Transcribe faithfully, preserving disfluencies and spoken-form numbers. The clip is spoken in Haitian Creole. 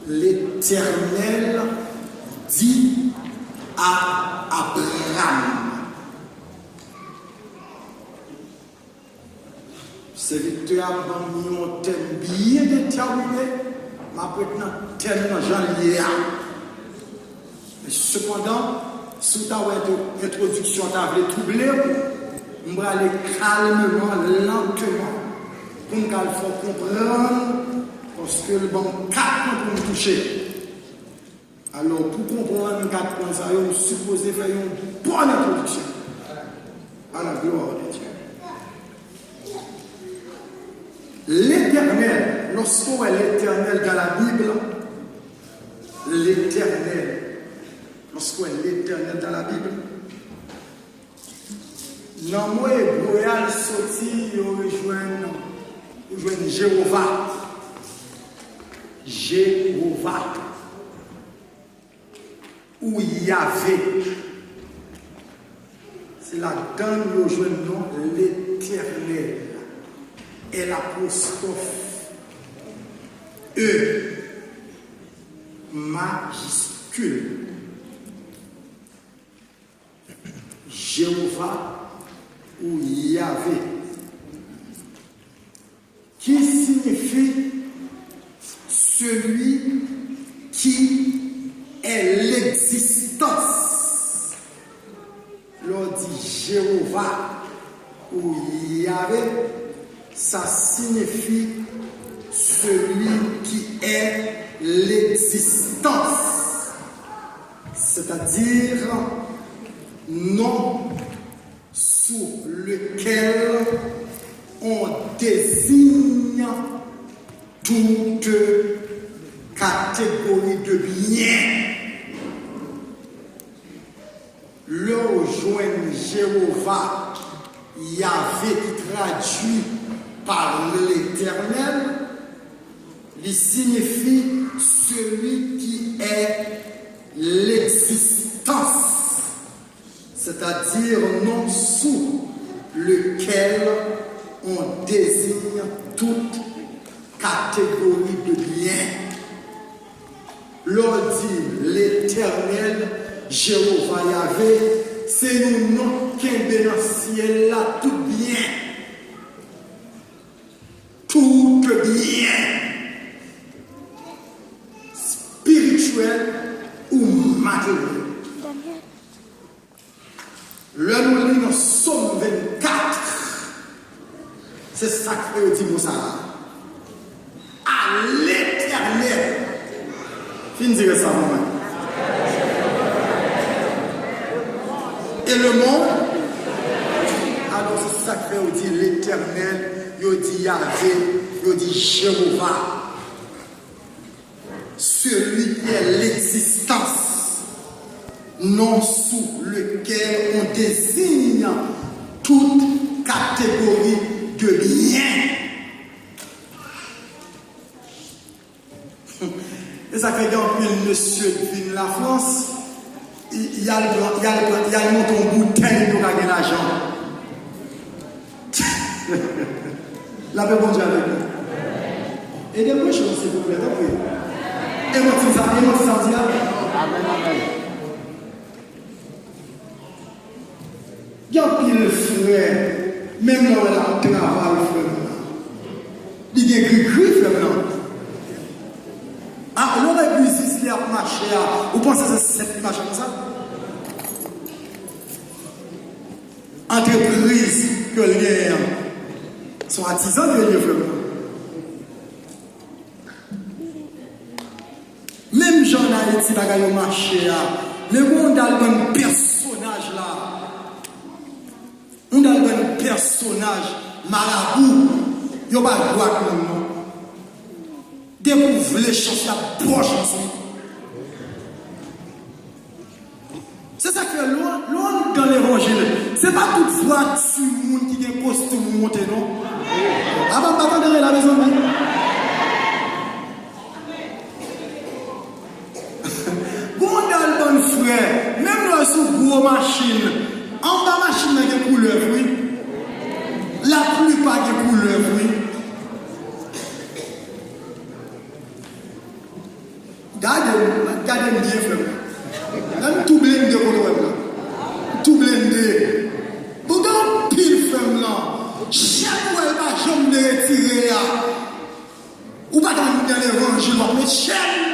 Letènèl di a Abram. Sèvitè a ban m yon tèm byen detèmine, m ap ret nan tèm nan jan l ye a. Men sepandan, si w ta wè entwo-, entwodiksyon an ta vle twouble w, m prale kalmeman, lanteman, pou m ka al fè w konprann, paske l ban m kat pwen pou m touche. Alò, pou konprann kat pwen sa yo, m sipoze fè yon bòn entwodiksyon. A la gloire de Dieu. Letènèl, lorsqu'on voit l'Éternel dans la Bible, l'Éternel, lorsqu'on voit l'Éternel dans la Bible, nan mo ebre a l soti, yo jwenn, yo jwenn Jewova. Jewova. Ou Yave. Se ladan l yo jwenn non Letènèl. L apostwòf E majiskil. Jewova ou Yave, ki siyifi celui qui est l'existence. Lè w di Jewova ou Yave, sa siyifi celui qui est l'existence, c'est-à-dire non sous lequel on désigne toute catégorie de biens. Lè w jwenn Jewova, Yave, ki tradui pa Letènèl, li siyifi celui qui est l'existence, c'est-à-dire non sous lequel on désigne toute catégorie de biens. Lè w di Letènèl, Jewova Yave, se yon non k kenbe nan syèl la tout byen. Tout byen. Espirityèl ou materyèl. Lè nou li nan Sòm vennkat, se sa k fè yo di mo sa a. A Letènèl. Fin di rès la pou mwen. E le monde, alò se sa k fè yo di Letènèl, yo di Yave, yo di Jewova. Celui qui est l'existence, nom sous lequel on désigne toute catégorie de biens. E sa k fè gen anpil mesye k vin Lafrans, y, y al pran, y al pran, y al monte yon boutèy pou yo ka gen lajan. Lapè Bondye avèk nou. Ede m preche, silvouplè, tanpri. E mwen di sa, e mwen di sa, m di a. Amèn, amèn. Gen anpil frè, menm lè w wè l ap travay, frè m nan, li gen grigri, frè m nan. A, lè w wè biznis li ap mache a, ou panse se senp li mache konsa? Antrepriz ke l genyen an, se yon atizan ke l ye, frè m nan. Menm jan ann Ayiti bagay yo mache a, men gon dal bann pèsonaj la, gon dal bann pèsonaj marabou, yo pa jwe ak moun non. Depi w vle chans, y ap ba w chans wi. Se sa k fè lè w, lè w anndan levanjil, se pa tout vwati moun ki gen kostim ou monte non. Apa m pa tande rela mezanmi? Gon dal bann frè, menm lè w sou gwo machin, anba machin nan gen koulèv wi. Laplipa gen koulèv wi. Gade m, gade m byen, frè m. Lè m tou blende kote w wè m nan. M tou blende. Bon, gen anpil frè m nan. Chèn ou wè l pa janm vle retire a. Ou pa t annik nan levanjil, w ap met chèn.